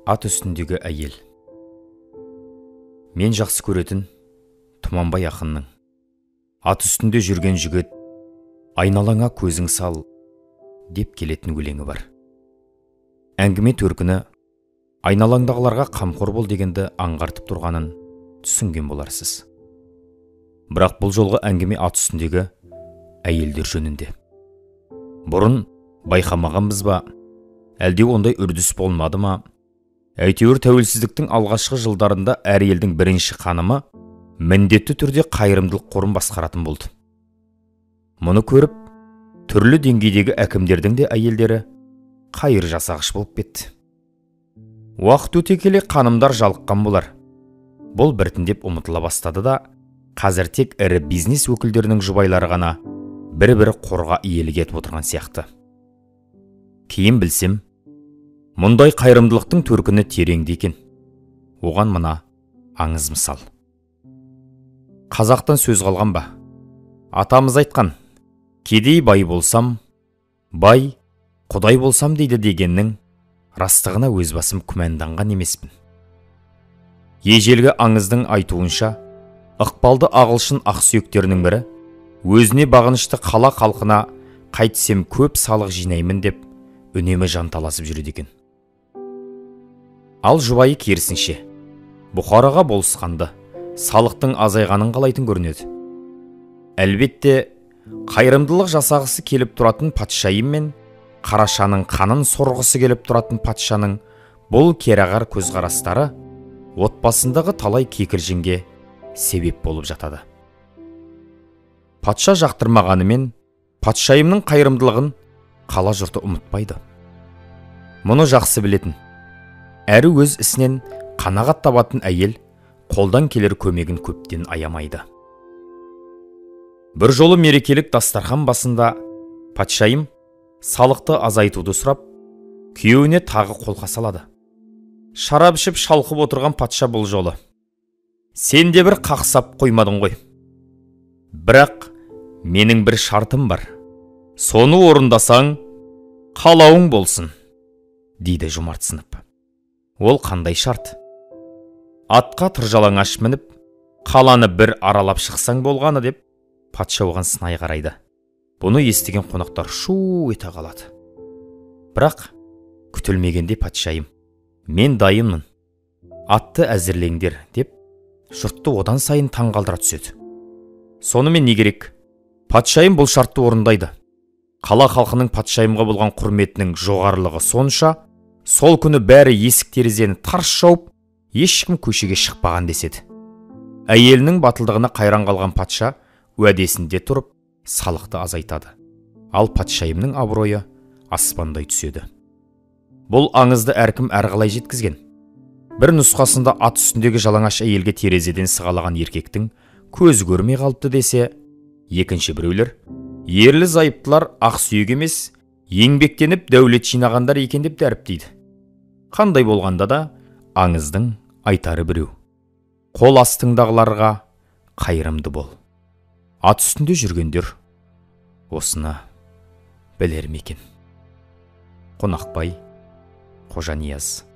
Ат үстіндегі әйел. Мен жақсы көретін Тұманбай ақынның «Ат үстінде жүрген жігіт, айналаңа көзің сал» деп келетін өлеңі бар. Әңгіме төркіні айналаңдағыларға қамқор бол дегенді аңғартып тұрғанын түсінген боларсыз. Бірақ бұл жолғы әңгіме ат үстіндегі әйелдер жөнінде. Бұрын байқамағанбыз ба, әлде ондай үрдіс болмады ма? Әйтеуір тәуелсіздіктің алғашқы жылдарында әр елдің бірінші ханымы міндетті түрде қайырымдылық қорын басқаратын болды. Мұны көріп, түрлі деңгейдегі әкімдердің де әйелдері қайыр жасағыш болып кетті. Уақыт өте келе ханымдар жалыққан болар. Бұл біртіндеп ұмытыла бастады да, қазір тек ірі бизнес өкілдерінің жұбайлары ғана бір-бір қорға иелік етіп отырған сияқты. Кейін білсем, мұндай қайырымдылықтың төркіні тереңде екен. Оған мына аңыз мысал. Қазақтан сөз қалған ба? Атамыз айтқан, кедей бай болсам, бай құдай болсам дейді дегеннің растығына өз басым күмәнданған емеспін. Ежелгі аңыздың айтуынша, ықпалды ағылшын ақсүйектерінің бірі өзіне бағынышты қала халқына қайтсем көп салық жинаймын деп үнемі жанталасып жүреді екен. Ал жұбайы керісінше, бұқараға болысқанды, салықтың азайғанын қалайтын көрінеді. Әлбетте, қайырымдылық жасағысы келіп тұратын патшайым мен қарашаның қанын сорғысы келіп тұратын патшаның бұл керағар көзқарастары отбасындағы талай кекілжіңге себеп болып жатады. Патша жақтырмағанымен, патшайымның қайырымдылығын қала жұрты ұмытпайды. Мұны жақсы білетін, әрі өз ісінен қанағат табатын әйел қолдан келер көмегін көптен аямайды. Бір жолы мерекелік дастархан басында патшайым салықты азайтуды сұрап, күйеуіне тағы қолқа салады. Шарап ішіп шалқып отырған патша бұл жолы: «Сен де бір қақсап қоймадың ғой. Бірақ менің бір шартым бар. Соны орындасаң, қалауың болсын», дейді жомартсынып. Ол қандай шарт? Атқа тыржалаңаш мініп, қаланы бір аралап шықсаң болғаны деп патша оған сынай қарайды. Бұны естіген қонақтар шу ете қалады. Бірақ күтілмегенде патшайым: «Мен дайынмын, атты әзірлеңдер» деп жұртты одан сайын таңғалдыра түседі. Сонымен не керек? Патшайым бұл шартты орындайды. Қала халқының патшайымға болған құрметінің жоғарылығы сонша, сол күні бәрі есік терезені тарс жауып, ешкім көшеге шықпаған деседі. Әйелінің батылдығына қайран қалған патша уәдесінде тұрып, салықты азайтады. Ал патшайымның абыройы аспандай түседі. Бұл аңызды әркім әрқалай жеткізген. Бір нұсқасында ат үстіндегі жалаңаш әйелге терезеден сығалаған еркектің көзі көрмей қалыпты десе, екінші біреулер ерлі зайыптылар ақсүйек емес, еңбектеніп дәулет жинағандар екен деп дәріптейді. Қандай болғанда да аңыздың айтары біреу: қол астыңдағыларға қайырымды бол. Ат үстінде жүргендер осыны білер ме екен? Қонақбай Қожанияз.